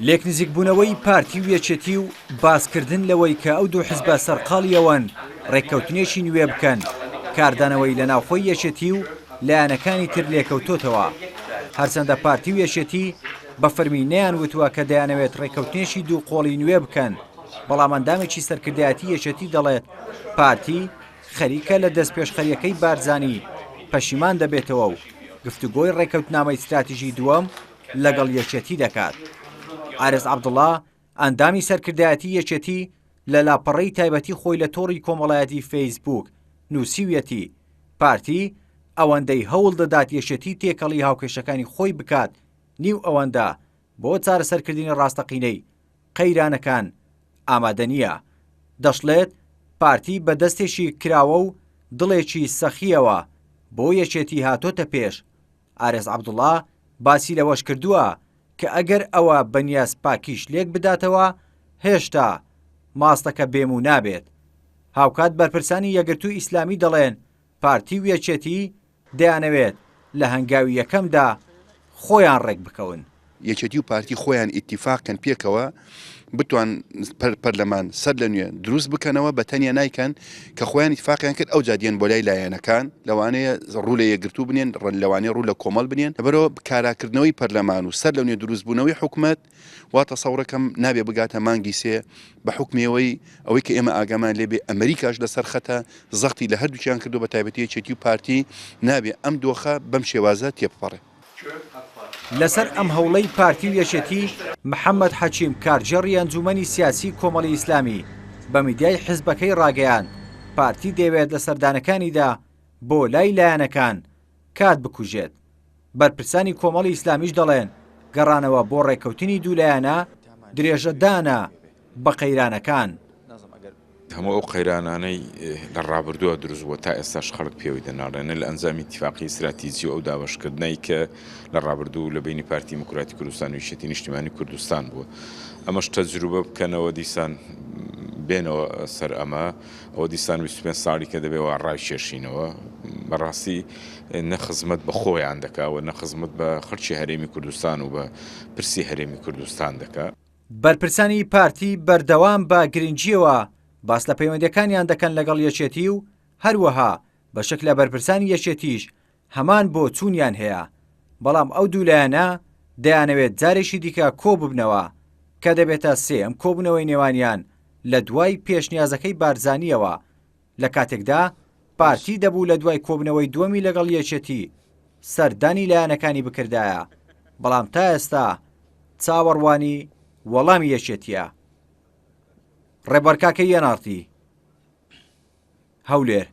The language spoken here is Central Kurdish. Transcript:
لێکنزیکبوونەوەی پارتی و یەکێتی و باسکردن لەوەی کە ئەو دوو حزبە سەرقاڵی ئەوەن ڕێککەوتنێکی نوێ بکەن، کاردانەوەی لە ناوخۆی یەکێتی و لایەنەکانی تر لێکەوتۆتەوە. هەرچەندە پارتی و یەکێتی بە فەرمی نەیانوتووە کە دەیانەوێت ڕێککەوتنێکی دوو قۆڵی نوێ بکەن، بەڵام ئەندامێکی سەرکردایەتی یەکێتی دەڵێت پارتی خەریکە لە دەستپێشخەرییەکەی بارزانی پەشیمان دەبێتەوە و گفتوگۆی ڕێککەوتنامەی ستراتیژی دووەم لەگەڵ یەکێتی دەکات. ئارێز عەبدوڵا، ئەندامی سەرکردایەتی یەکێتی لە لاپەڕەی تایبەتی خۆی لە تۆڕی کۆمەڵایەتی فەیسبووک نووسیویەتی، پارتی ئەوەندەی هەوڵ دەدات یەکێتی تێکەڵی هاوکێشەکانی خۆی بکات نیو ئەوەندە بۆ چارەسەرکردنی ڕاستەقینەی قەیرانەکان ئامادە نییە. دەشڵێت، پارتی بە دەستێکی کراوە و دڵێکی سەخییەوە بۆ یەکێتی هاتۆتە پێش. ئارێز عەبدوڵا باسی لەوەشکردووە کە ئەگەر ئەوە بە نیاز پاکیش لێک بداتەوە، هێشتا ماستەکە بێموو نابێت. هاوکات بەرپرسانی یەکگرتووی ئیسلامی دەڵێن، پارتی و یەکێتی دەیانەوێت لە هەنگاوی یەکەمدا خۆیان ڕێکبکەون. یەکێتی و پارتی خۆیان ئیتیفاق کەن پێکەوە بتوان پەرلەمان سەر لە نوێ دروست بکەنەوە بە تەنیا نایکەن کە خۆیان ئیتفاقیان کرد ئەوجا دێن بۆ لای لایەنەکان لەوانەیە ڕوو لە یەکگرتوو بنێن لەوانەیە ڕوو لە کۆمەڵ بنێن لەبەرەوە کاراکردنەوەی پەرلەمان و سەر لە نوێ دروستبوونەوەی حکومەت وا تەسەورەکەم نابێ بگاتە مانگی سێ بە حوکمی ئەوەی کە ئێمە ئاگامان لێ بێ ئەمریکاش لەسەر خەتە زەختی لە هەردووکیان کردو بە تایبەتی یەکێتی و پارتی نابێ ئەم دۆخە بەم شێوازە تێبپەڕێ. لەسەر ئەم هەوڵەی پارتی و یەکێتی، محەمەد حەکیم کارگێڕی ئەنجوومەنی سیاسیی کۆمەڵی ئیسلامی بە میدیای حزبەکەی ڕاگەیاند، پارتی دەیەوێت لە سەردانەکانیدا بۆ لای لایەنەکان کات بکوژێت. بەرپرسانی کۆمەڵی ئیسلامیش دەڵێن، گەڕانەوە بۆ ڕێککەوتنی دوولایەنە درێژەدانە بە قەیرانەکان. هەموو ئەو قەیرانانەی لە ڕابردووە دروست بووە تا ئێستاش خەڵک پێوەی دەناڵێنێ لە ئەنجامی ئیتیفاقی ستراتیجی و ئەو دابەشکردنەی کە لە ڕابردوو لە بەینی پارتی دیموکراتی کوردستان و یەکێتی نیشتیمانی کوردستان بووە ئەمەش تەجروبە بکەنەوە دیسان بێنەوە سەر ئەمە ئەوە دیسان 25 ساڵی کە دەبێ وا ڕایکێشینەوە بەڕاستی نە خزمەت بە خۆیان دەکا و نە خزمەت بە خەڵکی هەرێمی کوردستان و بە پرسی هەرێمی کوردستان دەکا. بەرپرسانی پارتی بەردەوام بە گرنگییەوە باس لە پەیوەندییەکانیان دەکەن لەگەڵ یەکێتی و هەروەها بەشێک لە بەرپرسانی یەکێتیش هەمان بۆچوونیان هەیە، بەڵام ئەو دوو لایەنە دەیانەوێت جارێکی دیکە کۆببنەوە کە دەبێتە سێیەم کۆبوونەوەی نێوانیان لە دوای پێشنیازەکەی بارزانییەوە لە کاتێکدا پارتی دەبوو لە دوای کۆبنەوەی دووەمی لەگەڵ یەکێتی سەردانی لایەنەکانی بکردایە، بەڵام تا ئێستا چاوەڕوانی وەڵامی یەکێتییە. ڕێبوار کاکەیی، ئێن ئاڕ تی، هەولێر.